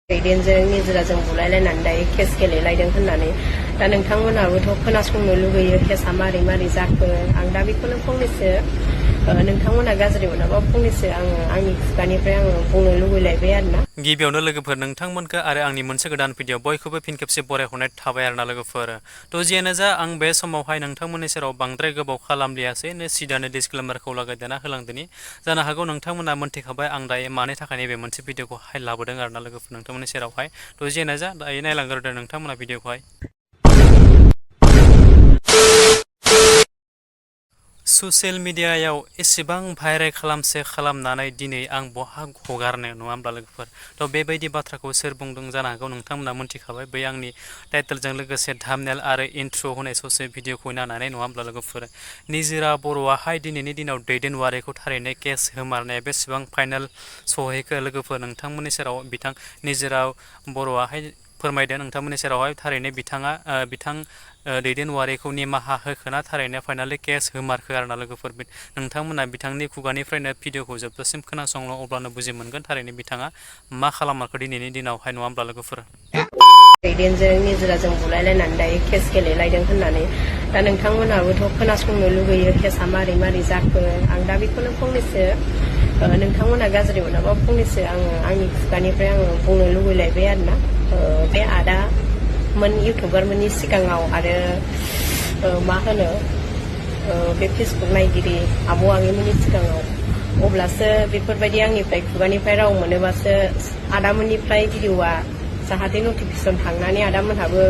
दैदेनजों निजिराजों बुलायलायनानै दायो केस गेलेलायदों होननानै दा नोंथांमोनाबोथ' खोनासंनो लुगैयो केसआ मारै मारै जाखो आं दा बेखौनो फंनैसो नोंथांमोना गाज्रि मोनाबा फंनैसो आङो आंनि खुगानिफ्राय आङो बुंनो लुगैलायबाय आरोना। गिबियावनो लोगोफोर नोंथांमोनखौ आरो आंनि मोनसे गोदान भिडिअ बयखौबो फिन खेबसे बरायहरनाय थाबाय आरोना लोगोफोर। थ' जियानो जा आं बे समावहाय नोंथांमोननि सेराव बांद्राय गोबाव खालामलियासै सिदानो डिसक्लेमारखौ लागायदेरना होलांदोनि जानो हागौ नोंथांमोना मोनथिखाबाय आं दायो मानि थाखाय नैबे मोनसे भिडिअखौहाय लाबोदों आरोना लोगोफोर नोंथांमोननि सेरावहाय। थ' जियानो जा दायो नायलांग्रोदो नोंथांमोना भिडिअखौहाय। ससियेल मिडियायाव एसेबां भाइरेल खालामनानै दिनै आं बहा हगारनो नङा होमब्ला लोगोफोर। थ' बेबायदि बाथ्राखौ सोर बुंदों जानो हागौ नोंथांमोना मोनथिखाबाय बै आंनि टाइटेलजों लोगोसे थाम्बनेल आरो इन्ट्र' होनाय ससे भिडिअखौ नायनानै नङा होमब्ला लोगोफोर। निजोरा बर'आहाय दिनैनि दिनाव दैदेनवारिखौ थारैनो केस होमारनाया बेसेबां फाइनाल सहैखो लोगोफोर नोंथांमोननि सेराव बिथां निजोरा बर'आहाय फोरमायदों नोंथांमोननि सेरावहाय थारैनो बिथां दैदेनवारिखौ निमाहा होखोना थारैनो फाइनालि केस होमारखो आरोना लोगोफोर। नोंथांमोना बिथांनि खुगानिफ्रायनो भिडिअखौ जोबजासिम खोनासंनो अब्लानो बुजि मोनगोन थारैनो बिथाङा मा खालामारखो दिनैनि दिनावहाय नङा होमब्ला लोगोफोर। दैदेनजों निजिराजों बुलायलायनानै दायो केस गेलेलायदों होननानै दा नोंथांमोनाबोथ' खोनासंनो लुगैयो केसआ मारै मारै जाखो आं दा बेखौनो फंनैसो नोंथांमोना गाज्रि मोनाबा फंनैसो आङो आंनि खुगानिफ्राय आङो बुंनो लुगैलायबाय आरोना। बे आदामोन इउटुबारमोननि सिगाङाव आरो मा होनो बे फेसबुक नायगिरि आबौ आगैमोननि सिगाङाव अब्लासो बेफोरबायदि आंनिफ्राय खुगानिफ्राय राव मोनोबासो आदामोननिफ्राय भिडिअआ जाहाथे नटिफिकेसन थांनानै आदामोनहाबो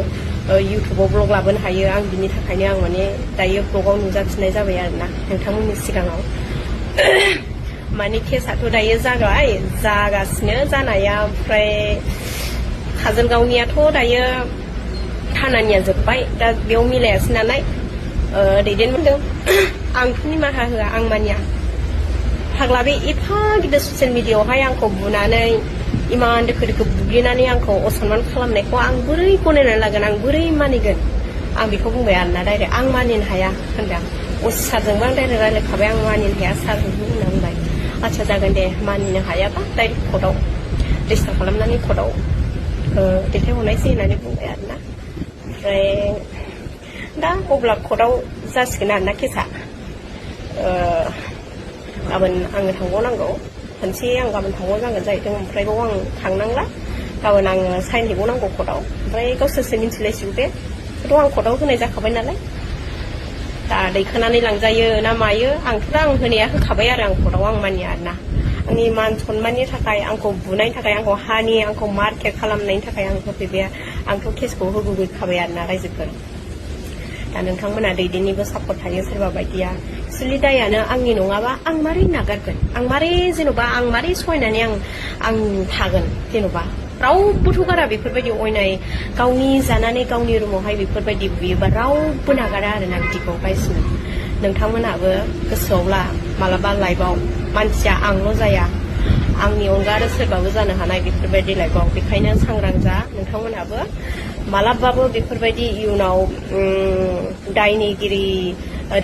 इउटुबाव ब्लग लाबोनो हायो आं बिनि थाखायनो आं माने दायो ब्लगाव नुजाफिननाय जाबाय आरोना नोंथांमोननि सिगाङाव। माने केसआथ' दायो जागासिनो जानाया ओमफ्राय काजलगावनियाथ' दायो थानानिया जोब्बाय दा बेयाव मिलायासै नालाय दैदेनमोनदों आंथ' निमाहा होआ आं मानिया फाग्ला बे एफा गिदिर ससियेल मिडियाआवहाय आंखौ बुनानै इमान दोखो दोखो बुग्लिनानै आंखौ असनमान खालामनायखौ आं बोरै गनायनानै लागोन आं बोरै मानिगोन आं बेखौ बुंबाय आरोना डाइरेक्ट आं मानिनो हाया होनदों सारजोंबो आं डाइरेक्ट रायलायखाबाय आं मानिनो हाया सार होनना बुंबाय। आच्छा जागोन दे मानिनो हायाबा डाइरेक्ट कर्टआव रेजिस्टार खालामनानै कर्टआव दैथायहरनायसै होननानै बुंबाय आरोना। ओमफ्राय दा अब्ला कर्टआव जासिगोन आरोना केसआ गाबोन आङो थांबावनांगौ खनसे आं गाबोन थांबावनांगोन जाहैदों ओमफ्राय बाव आं थांनांला गाबोन आङो साइन हैबावनांगौ कर्टआव ओमफ्राय गावसोरसो मिन्थिलायसिगौ बे थ' आं कर्टआव होनाय जाखाबाय नालाय दा दैखोनानै लांजायो ना मायो आंथ' दा आं होनाया होखाबाय आरो आं कर्टआव आं मानिया आरोना आंनि मान सनमाननि थाखाय आंखौ बुनायनि थाखाय आंखौ आंखौ मारकेट खालामनायनि थाखाय आं होफैबाय आंथ' केसखौ होबोखाबाय आरोना रायजोफोर। दा नोंथांमोना दैदेननिबो सापर्ट थायो सोरबा बायदिया एक्सुवेलि दायानो आंनि नङाबा आं मारै नागारगोन आं मारै जेन'बा आं मारै सहायनानै आं थागोन जेन'बा रावबोथ' गारा बेफोरबायदि अयनाय गावनि जानानै गावनि रुमावहाय बेफोरबायदि बुयोबा रावबो नागारा आरोना बिदिखौ गाइसमोन। नोंथांमोनाबो गोसोआवला मालाबा लाइफआव मानसिया आंल' जाया आंनि अनगा आरो सोरबाबो जानो हानाय बेफोरबायदि लाइफआव बेखायनो सांग्रां जा नोंथांमोनाबो मालाबाबो बेफोरबायदि इयुनाव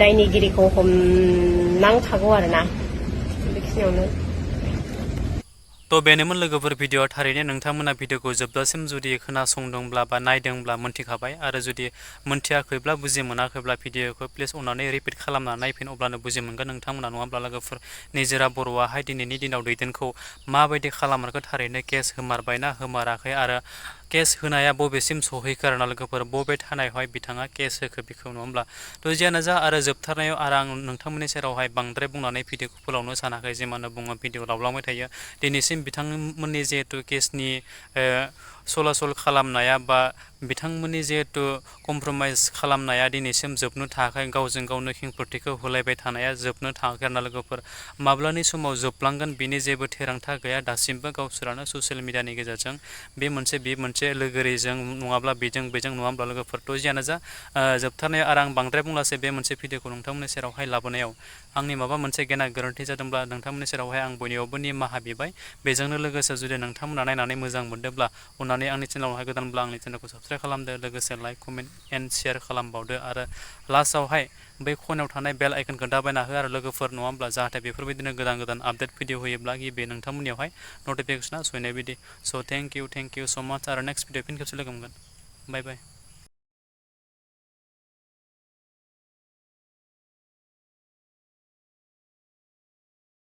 दायनिगिरिखौ हमनांखागौ आरोना बेखिनियावनो। थ' बेनोमोन लोगोफोर भिडिअआ थारैनो नोंथांमोना भिडिअखौ जोबजासिम जुदि खोनासंदोंब्ला बा नायदोंब्ला मोनथिखाबाय आरो जुदि मोनथियाखैब्ला बुजि मोनाखैब्ला भिडिअखौ प्लिज अननानै रिपिट खालामनानै नायफिन अब्लानो बुजि मोनगोन नोंथांमोना नङा होमब्ला लोगोफोर। निजोरा बर'आहाय दिनैनि दिनाव दैदेनखौ माबायदि खालामारखो थारैनो केस होमारबायना होमाराखै आरो केस होनाया बबेसिम सहैखो आरोना लोगोफोर बबे थानायावहाय बिथाङा केस होखो बेखौ नङा होमब्ला। थ' जियानो जा आरो जोबथारनायाव आरो आं नोंथांमोननि सेरावहाय बांद्राय बुंनानै भिडिअखौ फोलावनो सानाखै जे मानो बुङो भिडिअ लावलांबाय थायो दिनैसिम बिथांमोननि जिहेतु केसनि सलासल खालामनाया बा बिथांमोननि जिहेतु कमप्रमाइस खालामनाया दिनैसिम जोबनो थाङाखै गावजों गावनो खेंफोरथिखौ होलायबाय थानाया जोबनो थाङाखै आरोना लोगोफोर। माब्लानि समाव जोबलांगोन बिनि जेबो थिरांथा गैया दासिमबो गावसोरानो ससियेल मिडियानि गेजेरजों बे मोनसे लोगोरिजों नङाब्ला बेजों नङा होमब्ला लोगोफोरथ' जियानो जा जोबथारनायाव आरो आं बांद्राय बुंलासै बे मोनसे भिडिअखौ नोंथांमोननि सेरावहाय लाबोनायाव आंनि माबा मोनसे गेना गोरोन्थि जादोंब्ला नोंथांमोननि सेरावहाय आं बयनियावबो निमाहा बिबाय। बेजोंनो लोगोसे जुदि नोंथांमोना नायनानै मोजां मोनदोंब्ला अननानै अननानै आंनि चेनेलावहाय गोदानब्ला आंनि चेनेलखौ साबस्क्राइब खालामदो लोगोसे लाइक कमेन्ट एन्ड शेयार खालामबावदो आरो लास्टआवहाय बै खनायाव थानाय बेल आइकनखौ दाबायना हो आरो लोगोफोर नङाब्ला जाहाथे बेफोरबायदिनो गोदान गोदान आपडेट भिडिअ होयोब्ला गिबि नोंथांमोननियावहाय नटिफिकेसना सहैनाय बायदि स' थेंक इउ स' माच आरो नेक्स्ट भिडिअ फिन खेबसे लोगो मोनगोन बाय बाय